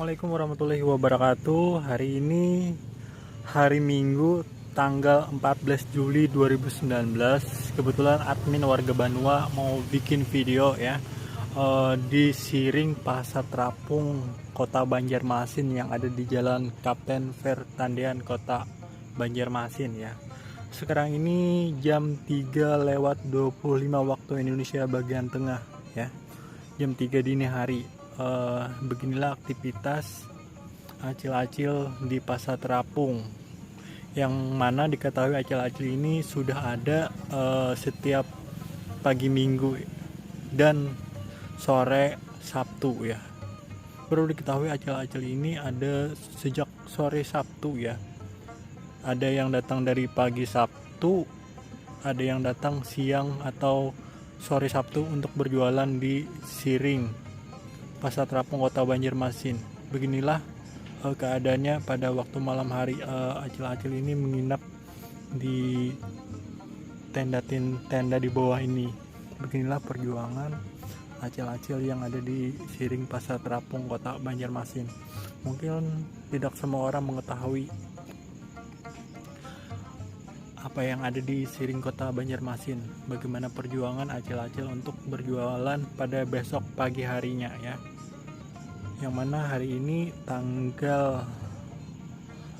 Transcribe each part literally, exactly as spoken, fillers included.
Assalamualaikum warahmatullahi wabarakatuh. Hari ini hari Minggu, tanggal empat belas Juli dua ribu sembilan belas. Kebetulan admin Warga Banua mau bikin video ya, eh, di Siring Pasar Terapung, Kota Banjarmasin, yang ada di Jalan Kapten Fertandian, Kota Banjarmasin ya. Sekarang ini jam tiga lewat dua puluh lima waktu Indonesia bagian tengah ya. Jam tiga dini hari. Eh, beginilah aktivitas acil-acil di Pasar Terapung, yang mana diketahui acil-acil ini sudah ada, eh, setiap pagi Minggu dan sore Sabtu ya. Perlu diketahui, acil-acil ini ada sejak sore Sabtu ya. Ada yang datang dari pagi Sabtu, ada yang datang siang atau sore Sabtu untuk berjualan di Siring, Pasar Terapung, Kota Banjarmasin. Beginilah, eh, keadaannya pada waktu malam hari. Eh, acil-acil ini menginap di tenda tin-, tenda di bawah ini. Beginilah perjuangan acil-acil yang ada di Siring, Pasar Terapung, Kota Banjarmasin. Mungkin tidak semua orang mengetahui apa yang ada di Siring, Kota Banjarmasin, bagaimana perjuangan acil-acil untuk berjualan pada besok pagi harinya ya. Yang mana hari ini tanggal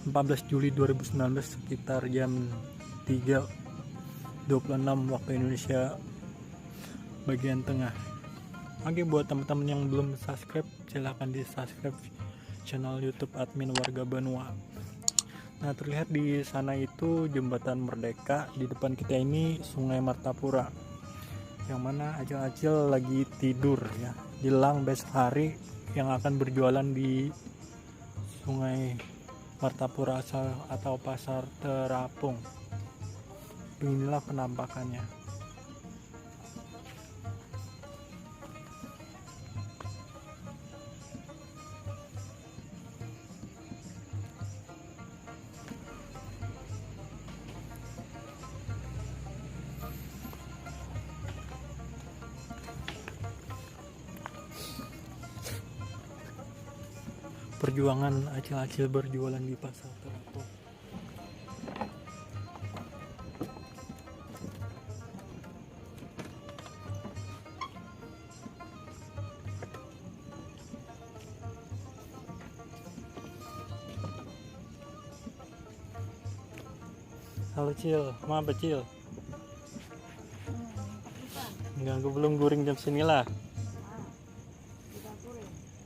empat belas Juli dua ribu sembilan belas, sekitar jam tiga dua puluh enam waktu Indonesia bagian tengah. Oke, buat teman-teman yang belum subscribe, silahkan di subscribe channel YouTube admin Warga Banua. Nah, terlihat di sana itu Jembatan Merdeka, di depan kita ini Sungai Martapura, yang mana acil-acil lagi tidur ya, jelang besok hari yang akan berjualan di Sungai Martapura asal atau Pasar Terapung. Beginilah penampakannya. Perjuangan acil-acil berjualan di Pasar Terapung. Halo Cil, mau apa Cil? Enggak, aku belum guring jam sini lah.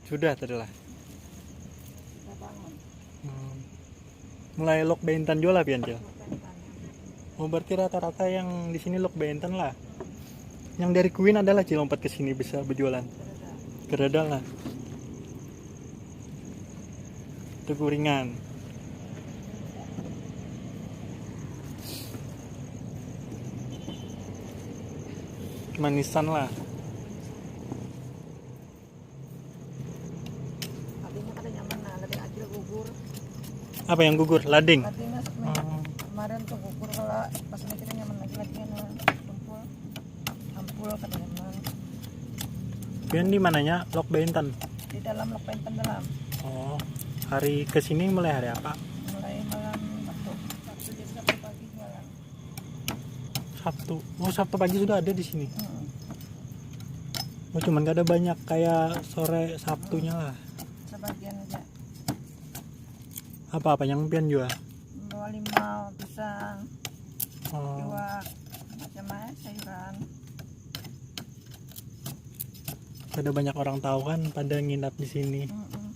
Sudah tadi lah. Hmm. Mulai lok baintan jua lah pian, Cil? Oh, berarti rata-rata yang di sini lok baintan lah. Yang dari Kuin ada lah, Cil, lompat ke sini bisa berjualan. Kadada lah. Itu guringan. Manisan lah. Lading kada nyaman, nah, lading acil gugur. Apa yang gugur? Lading? Ladingnya. Oh. Kemarin tuh gugur, kalau pas ini kita nyaman lagi, ladingnya, nah, tumpul. Ampul kada nyaman. Pian di mananya? Lok Baintan? Di dalam Lok Baintan dalam. Oh, hari ke sini mulai hari apa? Mulai malam Sabtu. Sabtu, jadi Sabtu pagi jualan. Sabtu. Oh, Sabtu pagi sudah ada di sini. Hmm. Oh, cuman kada banyak kayak sore Sabtunya lah. Sebagian aja. Apa-apa yang pian jual? Bawa limau, pisang, oh, iwak, macam-macam sayuran. Kada banyak orang tahu kan pada nginap di sini. Mm-mm.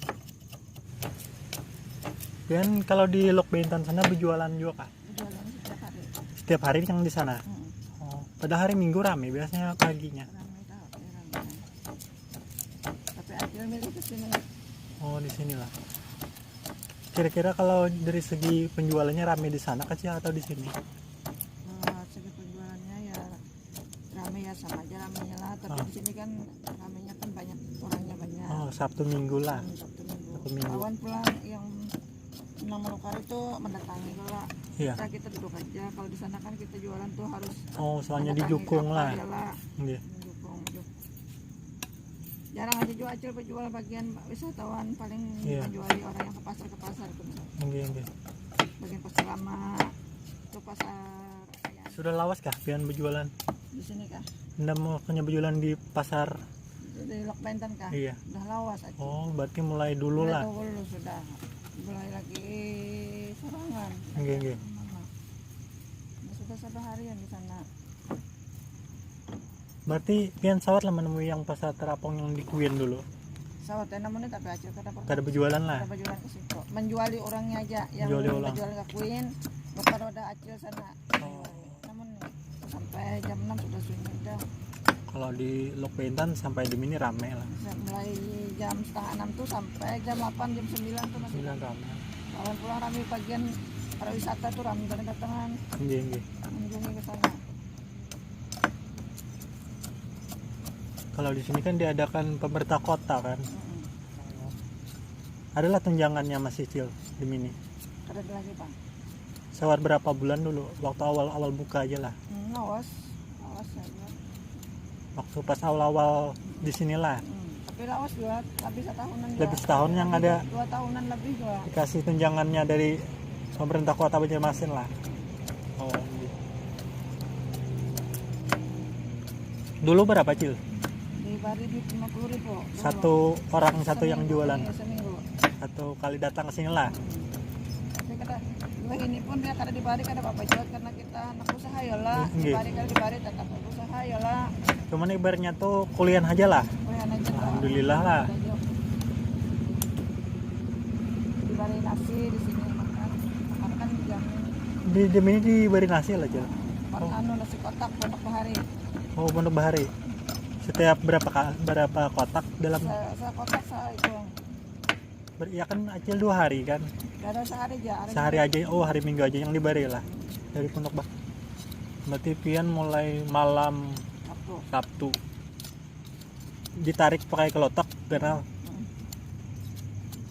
Pian kalau di Lok Baintan sana berjualan juga kah? Jualan setiap hari. Setiap hari yang di sana? Mm. Oh, pada hari Minggu rame biasanya paginya. Rame tahu, ya, rame. Tapi acil milih ke sini. Oh, di sinilah. Kira-kira kalau dari segi penjualannya rame di sana kah, Cil, atau di sini? Eh, segi penjualannya ya rame, ya sama aja ramenya lah. Tapi, oh, di sini kan ramenya kan banyak, orangnya banyak. Oh, Sabtu Minggu lah. Hmm, Sabtu Minggu. Sabtu Minggu. Lawan pulang yang nang menukar itu mendatangi lah. Iya. Kita, kita duduk aja. Kalau di sana kan kita jualan tuh harus, oh, soalnya mendatangi dijukung apa lah. Ya lah. Iya. Dijukung, dijukung. Jarang aja Jual, Acil, berjual bagian wisatawan, paling Iya. Menjuali orang yang ke pasar, ke pasar tu. Nggih, nggih. Bagian pasar lama, ke pasar. Sudah lawas kah pian berjualan? Di sini kah? Ndak, maksudnya berjualan di pasar. Di Lok Benten kah? Iya. Udah lawas, Acil. Oh, berarti mulai dulu Mulai lah. Dulu sudah. Mulai lagi sorangan. Nggih, nggih. Mama. Sudah satu harian di sana. Berarti pian sawat lah menemui yang pasar terapung yang di Kuin dulu? Sawat ya, namun ini tapi Acil kada pernah. Kada berjualan lah. Kada berjualan ke situ. Menjuali orangnya aja yang Menjuali orang. Berjualan ke Kuin, nukar wadah Acil sana. Oh. Namun sampai jam enam sudah sunyi dah. Kalau di Lok Benten sampai di mini rame lah. Mulai jam setengah enam tuh sampai jam delapan, jam sembilan tuh masih Sembilan rame. Kalau pulang rame bagian pariwisata tuh rame pada datangan. Nggih, nggih. Mengunjungi ke sana. Kalau di sini kan diadakan pemerintah kota kan. Mm-mm. Adalah tunjangannya masih, Cil, di mini. Kada ada lagi, Bang. Sawat berapa bulan dulu, waktu awal-awal buka aja lah. Hmm, lawas, lawas ya, Bang. Waktu pas awal-awal di sinilah. Hmm, tapi lawas juga, habis setahunan juga. Lebih setahun yang ada Dua tahunan lebih juga. Dikasih tunjangannya dari pemerintah kota Banjarmasin lah. Oh, iya. Dulu berapa, Cil? Dibari duit lima puluh ribu. Dulu. Satu orang satu yang Seminggu, jualan. Iya, seminggu. Satu kali datang ke sini lah. Tapi kata, dua ini pun dia kada dibari, kada apa-apa juga karena kita anak usaha ya lah. Nggih. Dibari kada dibari tetap usaha ya lah. Cuman ibaratnya tuh kuliah aja lah. Kuliah aja lah. Alhamdulillah lah. Dibari nasi di sini makan. Makan kan dijamin. Di, di ini dibari nasi lah, Cil. Anu, nasi kotak pondok bahari. Oh, pondok bahari. Setiap berapa ka-, berapa kotak dalam? Se-, sekotak sa-, itu. Ber-, ya kan Acil dua hari kan? Kada, sehari aja, hari Sehari Minggu. Aja, oh, hari Minggu aja yang dibari lah. Dari pondok bah. Berarti pian mulai malam Sabtu. Sabtu. Ditarik pakai kelotok, kenal. Hmm.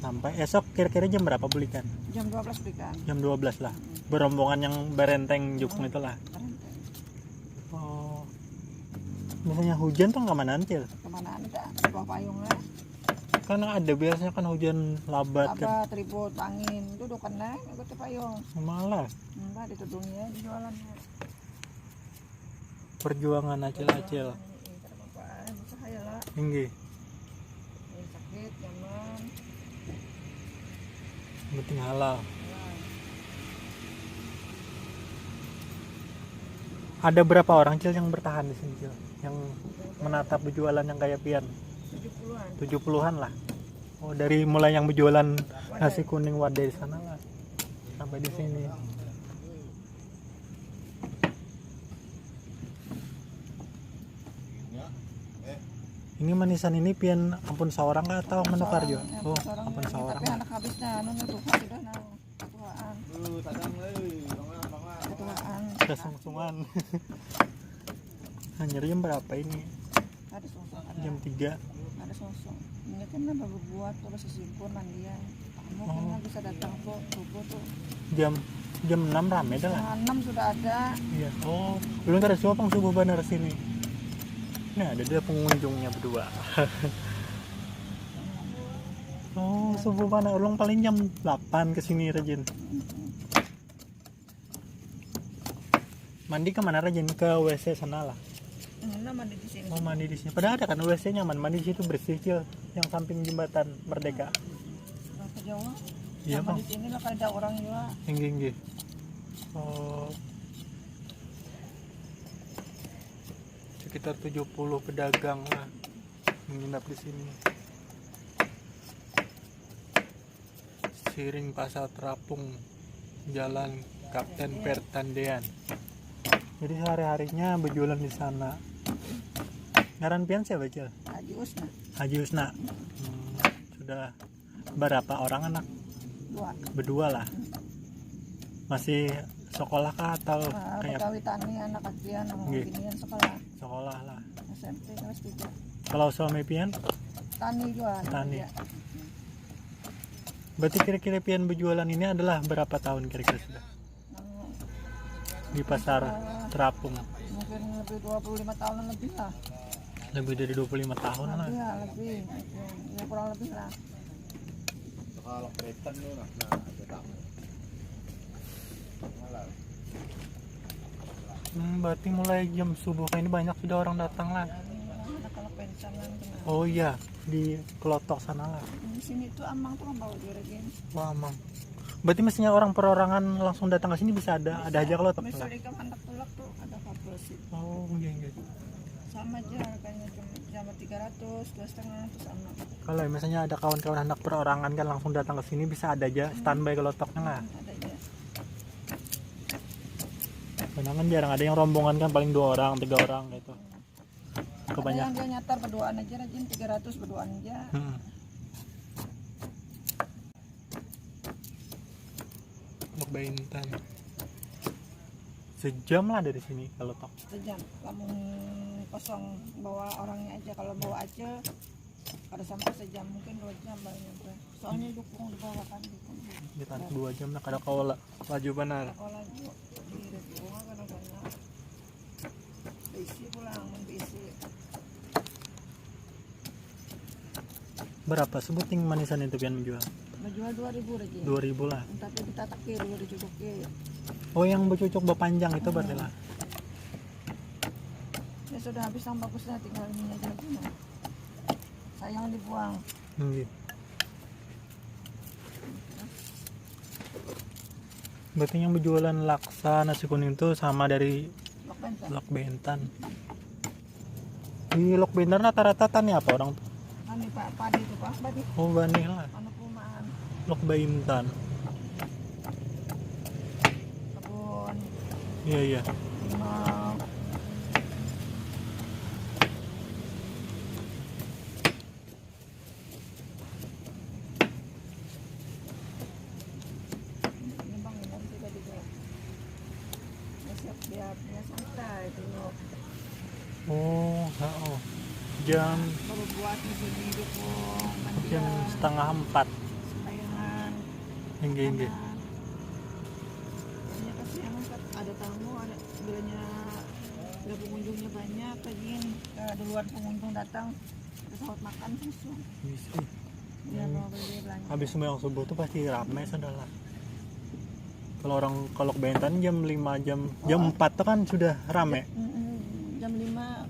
Sampai esok kira-kira jam berapa bulikan? Jam dua belas bulikan. Jam dua belas lah. Hmm. Berombongan yang berenteng jukung Hmm. Itulah. Berenteng. Oh. Misalnya hujan tuh ke mana, Cil? Ke mana ada? Di bawah payung lah. Kan ada biasanya kan hujan labat kan. Labat, ribut, angin, duduk kena, ikut ke payung. Malah. Enggak, ditudungnya, dijualannya. Perjuangan acil-acil. Perjuangan, iya, kada apa-apa, usaha ya lah. Inggih. Iya, sakit, nyaman. Penting halal. Halal. Ada berapa orang, Cil, yang bertahan di sini, Cil? Yang menatap berjualan yang kayak pian? Tujuh puluhan. Tujuh puluhan lah. Oh, dari mulai yang berjualan Wadai. Nasi kuning wadai di sana lah. Sampai di sini. Ini manisan ini pian ampun seorang kah atau menukar juga? Seorang, oh, ampun seorang. Ampun seorang. Tapi anak habisnya, anu, nih, tuha sudah, nah, ketuaan. Tuh, sadang, hei, bangun, bangun. Ketuaan. Kesungsungan. Hanyar jam berapa ini? Ada sosok, ada. Jam tiga. Ada sosok. Ini kan nambah berbuat, terus sesimpun, mandian. Kamu kan Oh. Nggak bisa datang kok, subuh tuh. Jam, jam enam rame dah lah. Setengah enam sudah ada. Iya. Oh, belum kada suah pang subuh banar sini. Nah, ada dia pengunjungnya berdua. Oh, subuh banar. Ulun paling jam delapan ke sini, rajin. Mm-mm. Mandi ke mana, rajin? Ke W C sana lah. Mana mandi di sini? Oh, mandi di sini. Padahal ada kan W C nyaman, mandi di situ bersih, Cil. Yang samping jembatan Merdeka. Orang ke Jawa. Iya, sama Bang. Di sini lah kada ada orang juga. Inggih, inggih. Oh. Sekitar tujuh puluh pedagang lah menginap di sini. Siring Pasar Terapung, Jalan Kapten Pertandian. Jadi sehari-harinya berjualan di sana. Ngaran pian siapa, Cil? Haji Usna. Haji Usna. Hmm, sudah berapa orang anak? Dua. Berdua lah. Masih sekolah kah atau Ah, kayak begawi tani anak kajian, namun Nggih. Binian sekolah. Sekolah lah. S M P kelas tiga. Kalau suami pian? Tani juga. Tani. Kerja. Berarti kira-kira pian berjualan ini adalah berapa tahun kira-kira sudah? Di pasar Terapung. Mungkin lebih dua puluh lima tahunan lebih lah. Lebih dari dua puluh lima tahun lah. Lebih, ya, lebih. Kurang lebih lah. Kalau Kristen tu nah, nah ada tamu. Malah Hmm, berarti mulai jam subuh ini banyak sudah orang datang lah. Ada kalau pensiunan kena. Oh iya, di Kelotok sana lah. Di sini tuh amang tuh bawa juga gini. Wah, amang. Berarti mestinya orang perorangan langsung datang ke sini bisa ada ada aja Kelotok Bisa lah. Ikam handak tulak tuh ada kapal sih. Oh, iya iya. Sama aja harganya cuma sama tiga ratus, dua setengah tuh sama. Kalau misalnya ada kawan-kawan anak perorangan kan langsung datang ke sini bisa ada aja standby Kelotoknya lah. Ada aja. Kadang kan jarang ada yang rombongan kan paling dua orang, tiga orang gitu. Ada Kebanyakan. Yang dia nyatar berduaan aja rajin tiga ratus berduaan aja. Hmm. Untuk Baintan. Sejam lah dari sini kalau tok. Sejam. Lamun kosong bawa orangnya aja, kalau bawa aja kada sampai sejam, mungkin dua jam baru nyampe. Soalnya dukung di bawah kan, dukung. Kita dua jam lah kada kawa lah. Laju benar. Kalau laju di rumah kadang-kadang beisi pulang, beisi. Berapa sebuting manisan itu pian menjual? Menjual dua ribu aja. Dua ribu lah. Tapi kita takir dulu dicucuki. Oh, yang bercucuk berpanjang itu berarti lah. Ya sudah habis yang bagusnya, tinggal ini aja lagi nah. Sayang dibuang. Nggih. Berarti yang berjualan laksa nasi kuning itu sama dari Lok Benten. Lok Bentan. Di Lok Bentan rata-rata tani apa orang tuh? Anu pak padi itu pak, padi. Oh, banih lah. Anu kumaan. Lok Baintan. Kebun. Iya iya. Limau. Ini bangunan sih tadi tuh. Ya siap-siapnya santai dulu. Oh, oh. Jam Baru buat di sini dukung jam mandian, setengah empat. Sembayangan. Inggih inggih. Banyak kasihan kan, ada tamu, ada bilanya ada pengunjungnya banyak lagi nih. Kalau duluan pengunjung datang, pesawat makan susu. Isi. Ya mau beli belanja. Habis sembahyang subuh tuh pasti ramai saudara. Kalau orang kalau ke Bentan jam lima jam jam empat tuh kan sudah ramai. Mm-mm. Jam lima.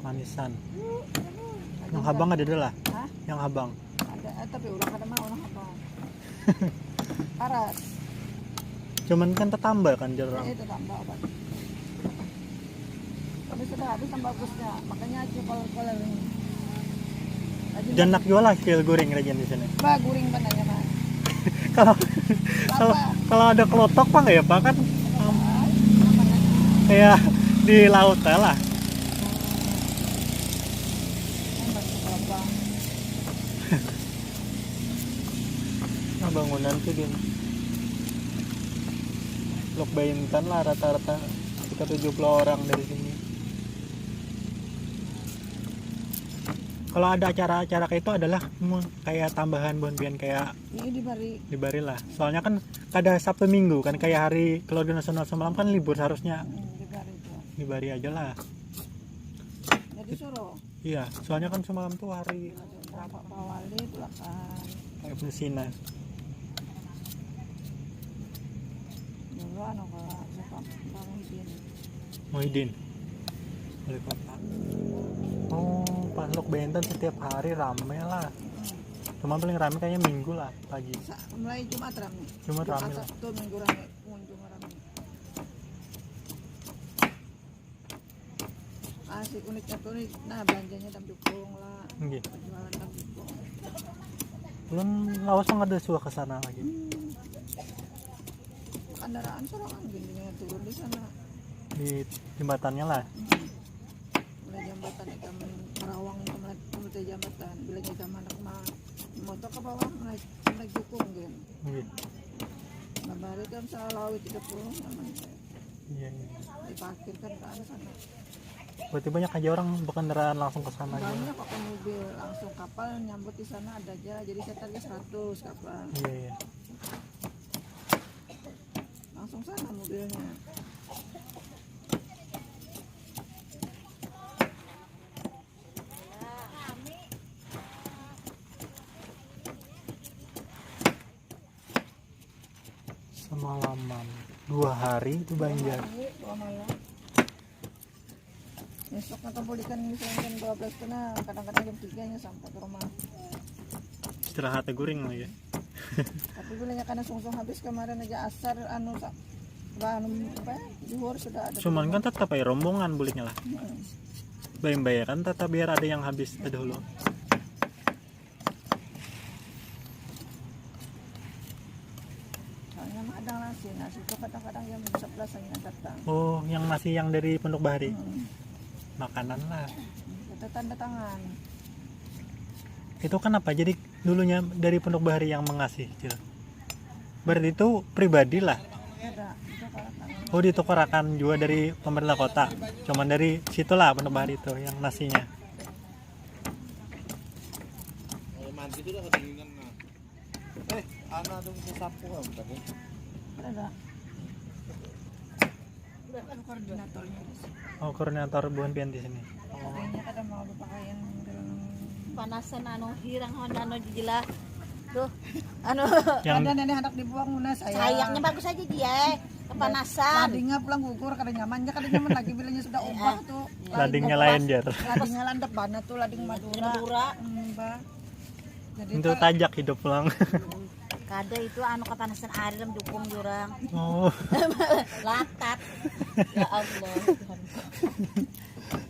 Manisan. Yang habang ada dah lah. Hah? Yang habang. Ada, eh, tapi ulang kada mau ulang apa? Paras. Cuman kan tetambah kan jarang. Itu tambah obat. Tapi sudah habis tambah bagusnya. Makanya aja kalau kalau ini. Aja Janak jual lah hasil goreng rajin di sini. Bah, guring bananya mah. Kalau kalau kalau ada kelotok pak nggak ya pak kan Ah, apa kan? Kayak di laut ya lah. Kan baru kelapa. Nah, bangunan tuh gini. Lok Baintan lah rata-rata sekitar tujuh puluh orang dari sini. Kalau ada acara-acara kayak itu adalah mu- kayak tambahan buhan pian kayak Ini di bari. Di bari lah. Soalnya kan kada Sabtu Minggu kan kayak hari keluarga nasional semalam kan libur seharusnya Hmm, di bari itu. di bari aja lah. Jadi suruh. Iya, soalnya kan semalam tuh hari Bapak Pawali belakang. kayak Cina. Dulu anu kalau suka bangun sini. Muhyiddin. Wali kota. Oh, pas Lok Benten setiap hari rame lah. Cuma paling rame kayaknya minggu lah pagi. Sa- mulai Jumat rame. Jumat rame lah. Sabtu Minggu rame, pengunjung rame. Ah, si uniknya tuh nih, nah belanjanya tam jukung lah, Nggih. penjualan tam jukung. Belum lawas nggak ada suah ke sana lagi. Kendaraan sorangan gini turun di sana. Di jembatannya lah. Mulai jambatan ikam Karawang itu mulai mulai jambatan. Bila kita anak mah motor ke bawah mulai mulai jukung gin. Nggih. Nah, balik kan salawit tiga puluh namanya. Iya, iya. Diparkirkan ke arah sana. Berarti banyak aja orang berkendaraan langsung ke sana aja. Banyak pakai mobil langsung, kapal nyambut di sana ada aja. Jadi saya target seratus kapal. Iya, iya. Semalaman, dua hari itu banjir. Dua malam. Besok atau bulikan misalnya jam dua belas kena, kadang-kadang jam tiga nya sampai ke rumah. Istirahat guring lagi. Tapi bilanya karena sungsung habis kemarin aja asar anu sa- bah, anu, apa ya, juhur sudah ada. Cuman kan tetap aja rombongan buliknya lah. Hmm. Bayang-bayangkan tetap biar ada yang habis terdahulu. Soalnya mah ada nasi, nasi itu kadang-kadang jam sebelas hanya datang. Oh, yang nasi yang dari Pondok Bahari. Hmm. Makanan lah. Itu tanda tangan. Itu kenapa? Jadi dulunya dari Pondok Bahari yang mengasih, Cil. Berarti itu pribadi lah. Ada, itu tanda tangan. Oh, ditukarkan juga dari pemerintah kota. Cuman dari situlah Pondok Bahari itu yang nasinya. Kalau mandi itu udah kedinginan nah. Eh, anak dong sapu apa tadi? Ada. Itu koordinatornya. Oh, koordinator buhan pian di sini. Kayaknya kada mau berpakaian dalam Panasan anu hirang hon anu jijila. Tuh, anu Yang ada nenek anak dibuang mana saya. Sayangnya bagus aja dia eh. Kepanasan. Ladingnya pulang gugur kada nyaman, ya kada nyaman lagi bilanya sudah ubah tuh. Ladingnya lain, Jar. Ladingnya landep banget tuh, lading Madura. Madura. Hmm, bah. Jadi Itu ta- tajak hidup pulang. Kada itu anu kepanasan air dalam jukung jurang. Oh, Latat. Ya Allah.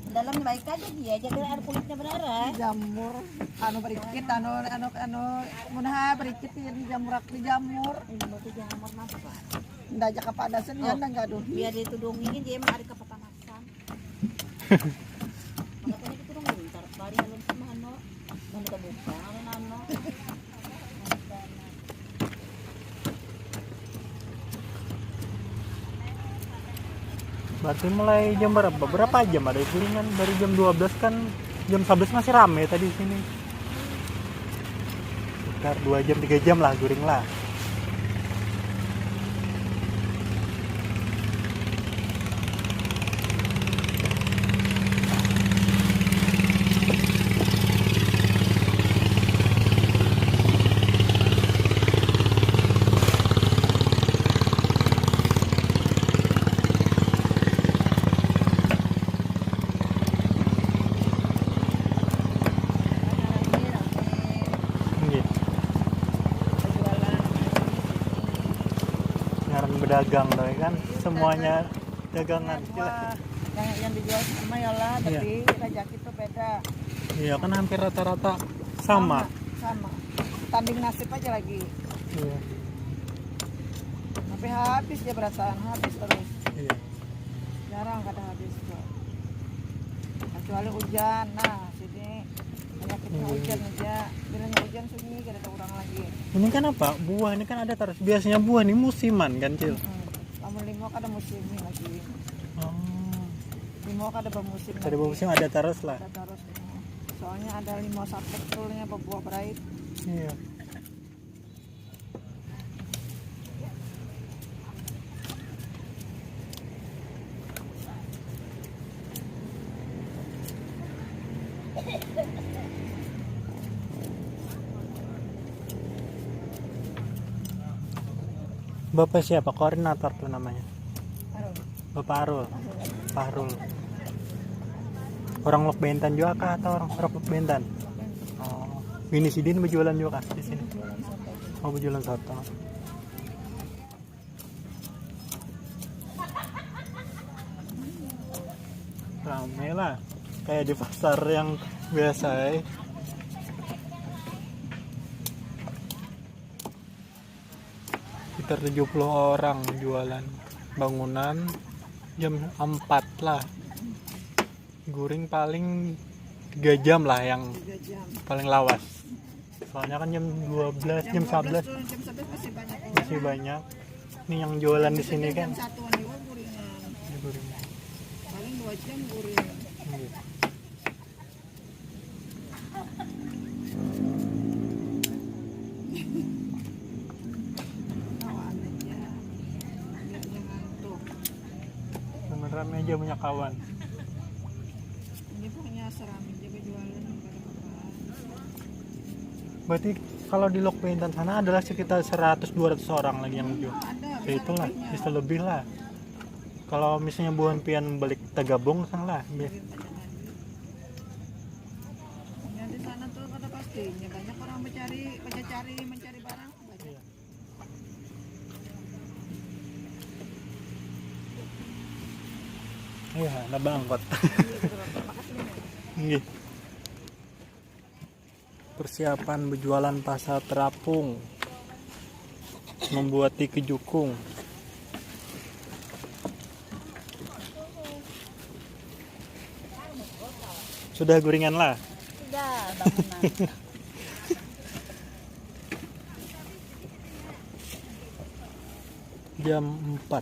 Dalam baik aja dia jadi ada kulitnya berdarah. Jamur, anu berikit, anu anu anu mudah berikit ini jamur aku jamur. Ini mau tuh jamur apa? Ndak aja kepanasan ya ndak gaduh. Biar ditudungi dia emang ada kepanasan. Makanya kita dong ntar bari alun semano. Mau buka buka alun ano. Berarti mulai jam berapa? Berapa jam ada guringan? Dari jam dua belas kan, jam sebelas masih rame tadi di sini. Sekitar dua jam, tiga jam lah guring lah. Nggih. Ngaran berdagang tuh kan, semuanya dagangan. Wah, yang yang dijual sama ya lah, Iya. tapi rezeki itu beda. Iya kan hampir rata-rata sama. Sama. Tanding nasib aja lagi. Iya. Tapi habis ya perasaan, habis terus. Iya. Jarang kada habis tuh. Kecuali hujan, nah sini banyak kita Iya. Hujan aja. Bilanya hujan sunyi, kada ada orang lagi. Ini kan apa? Buah ini kan ada terus. Biasanya buah ini musiman kan, Cil? Hmm. Lamun lima kada musim lagi. Oh. Lima kada bermusim. Kada lagi. Bermusim ada terus lah. Ada terus. Soalnya ada lima sapek tuh nya berbuah berait. Iya. Bapak siapa? Koordinator tuh namanya. Bapak Arul. Fahrul. Orang Lok Bentan juga kah atau orang Lok Bentan? Oh. Bini sidin berjualan juga kah di sini? Oh, berjualan soto. Ramai lah. Kayak di pasar yang biasa eh. Sekitar tujuh puluh orang jualan bangunan jam empat lah. Guring paling tiga jam lah yang Tiga jam. Paling lawas. Soalnya kan jam dua belas, jam sebelas Tuh, jam sebelas masih banyak orang. Masih banyak. Ini yang jualan di sini kan. Jam satuan juga guringan. Ini guring. Paling dua jam guring. Iya. Tahu anaknya. Nggak ngantuk. Rame aja banyak kawan. Ini pokoknya serami aja berjualan, nggak ada apa-apa. Berarti kalau di Lok Bintan sana adalah sekitar seratus dua ratus orang lagi yang jual. Ada, Ya itulah, bisa lebih lah. Kalau misalnya buhan pian balik tegabung sana lah. Bi- Ya, di sana tuh pada pastinya banyak orang mencari, mencari, mencari barang. Banyak. Iya, ada bangkot. Nggih. Persiapan berjualan pasar terapung. Membuat tiki jukung. Sudah guringan lah. Sudah bangunan. Jam empat.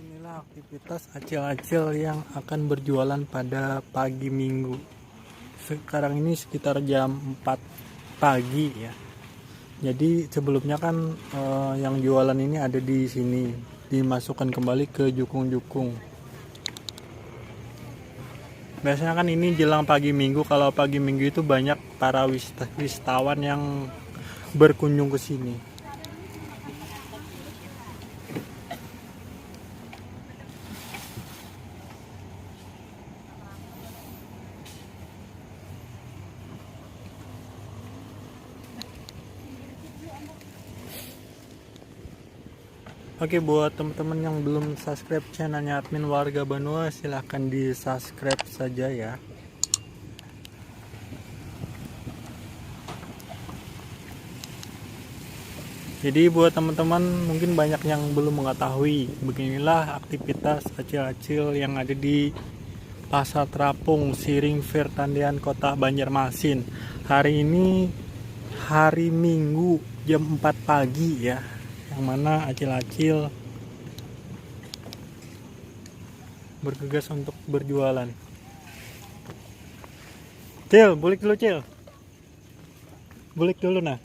Inilah aktivitas acil-acil yang akan berjualan pada pagi minggu. Sekarang ini sekitar jam empat pagi ya. Jadi sebelumnya kan eh, yang jualan ini ada di sini, dimasukkan kembali ke jukung-jukung. Biasanya kan ini jelang pagi minggu, kalau pagi minggu itu banyak para wista- wisatawan yang berkunjung ke sini. Oke, buat teman-teman yang belum subscribe channelnya admin Warga Banua, silahkan di subscribe saja ya. Jadi buat teman-teman mungkin banyak yang belum mengetahui, beginilah aktivitas acil-acil yang ada di Pasar Terapung, Siring, Virtandian, Kota Banjarmasin. Hari ini hari Minggu jam empat pagi ya, yang mana acil-acil bergegas untuk berjualan. Cil, bulik dulu, Cil. Bulik dulu nah.